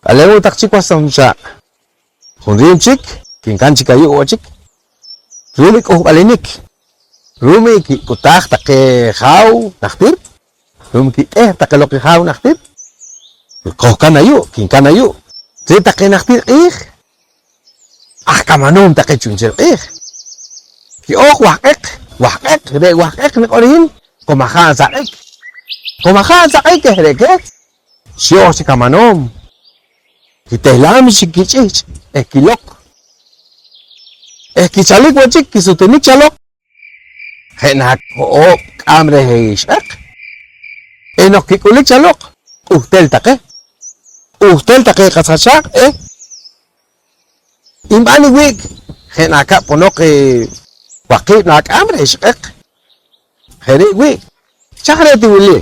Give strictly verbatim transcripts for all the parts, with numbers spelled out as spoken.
K'aleen wo' taq chik was taq nuchaaq'. Jun riim chik kinka'n chik ayu' wo' chik ru'um i k'uhb'alinik, ru'um i kik'utaaj taqe jaaw najtir, ru'um kik'eht taqe loq i jaaw najtir, qojka'n ayu', kinka'n ayu'. Re' taqe najtir q'iij aj kamanoom taqe chu'nchel q'iij. Ki'ooj wahq'eq, wahq'eq, re' wahq'eq niq'or i hin, komajaa' nsaq'ik. Komajaa' nsaq'ik eh re' keh xooj chi kamanoom. Kitehlam chi kich'ihch' eh kiloq eh kichalik wo' chik, kisutinik chaloq je' na ho'oob' k'aam reh ixq'eq. Eh noq kik'ulik chaloq, q'uhtel taqe, q'uhtel taqe qas qachaaq' eh nb'an i wi'k je' na kab' ponoq i waqiib' na k'aam reh ixq'eq. Je' re' wi'k. Chaj re' ti wili,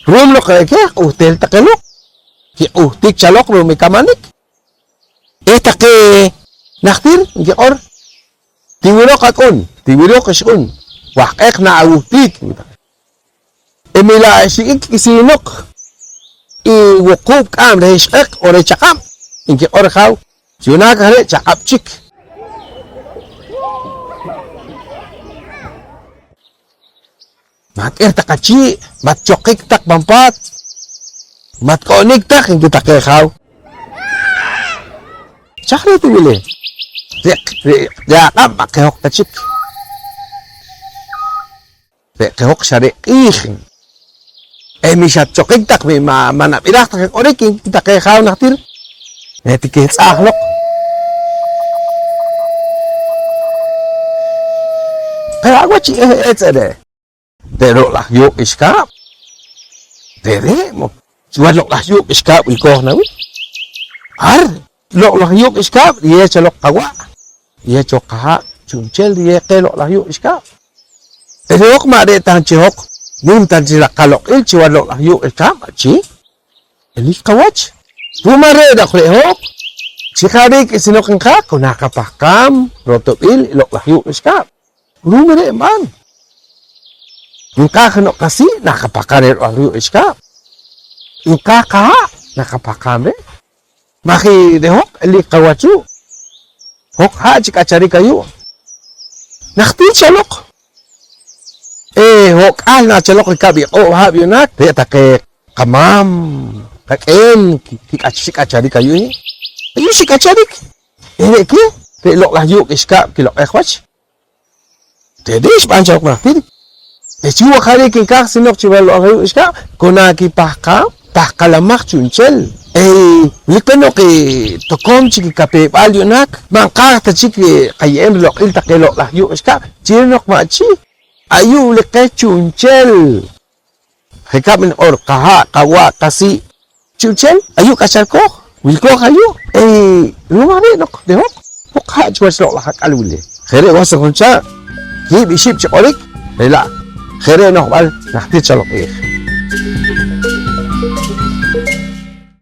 ru'um loq re' keh q'uhtel taqe loq, kiq'uhtik chaloq ru'um i kamanik. Eh taqe najtir nkiq'or, tiwiloq ak'un, tiwiloq ixq'un, wahq'eq na awuhtik. Eh wi la' xik'ik k'isinoq i wuquub' k'aam reh ixq'eq on reh chaq'ab', nkiq'or i jaaw, yu'naak aj re' chaq'ab' chik. Maak'er taq achii', matchoqik taq pan paat, matk'o'nik taq, nki taqe jaaw. Chaj re' ti wili, re', re', re' aq'ab' ma' qehoq ta chik. Re' qehoq xa re' q'iij. Eh wi xatchoqik taq, wi ma', ma' nab'iraj ta je q'orik, nki taqe jaaw najtir, ne tikehtz'aj loq. Pero awach i eh etz' re', re' loq'laj yuuq' k'ixkaab'. Re're' mo, chi wach loq'laj yuuq' k'ixkaab' wilkooj na wii'. Ar loq'laj yuuq' k'ixkaab' riyew cho loq qawa', riyew cho qahaa', chu'nchel riyew qeh loq'laj yuuq' k'ixkaab'. Pero hoj ma' re' ta nchi hoj nim ta nchi laj qaloq'il chi wach loq'laj yuuq' k'ixkaab', chi elik qawach. Ru'um aj re' noq re' hoj chi jariik k'isinoq nqaaj, ku naa qapahqaam rotob'il i loq'laj yuuq' k'ixkaab'. Ru'um re' nb'an, nqaaj jeno' qasii', naa qapahqaam reh loq'laj yuuq' k'ixkaab'. Nqaaj qahaa', naa qapahqaam reh. Maj i re' hoj elik qawach ru', hoj ha' chik k'acharik ayu'. Najtir chaloq, eh, hok'al na chaloq rikab' i q'oob' haab' yu'naak, re' taqe qamaam, qak'een, ki-, kik'ach-, xik'acharik ayu'. Ayu' xik'acharik, eh, re' keh, re' loq'laj yuuq' k'ixkaab' kiloq'ej wach. Re're' xb'an cho najtir. Eh, chi wo' jariik nkaaj sinoq chi wach loq'laj yuuq' k'ixkaab', ku naa kipahqaam, pahqalamaj chu'nchel. Eh, wilik pe noq, eh, tokoom chik i kapew-b'al yu'naak, ma' nqaaj ta chik, eh, qaye'em riloq'il taqe loq'laj yuuq' k'ixkaab', chi re' noq ma' chi, ayu' wilik qeh chu'nchel. Je' rikab' niq'or, qahaa', qawa', qasii', chu'nchel ayu' k'acharkooj, wilkooj ayu'. Eh, ru'um aj re' noq re' hoj, hoj ha' chiwach loq'laj ak'al wili. Je' re' was taq nuchaaq', kiib' ixib' chi q'orik, re' la', je' re' no'jb'al najtir chaloq q'iij.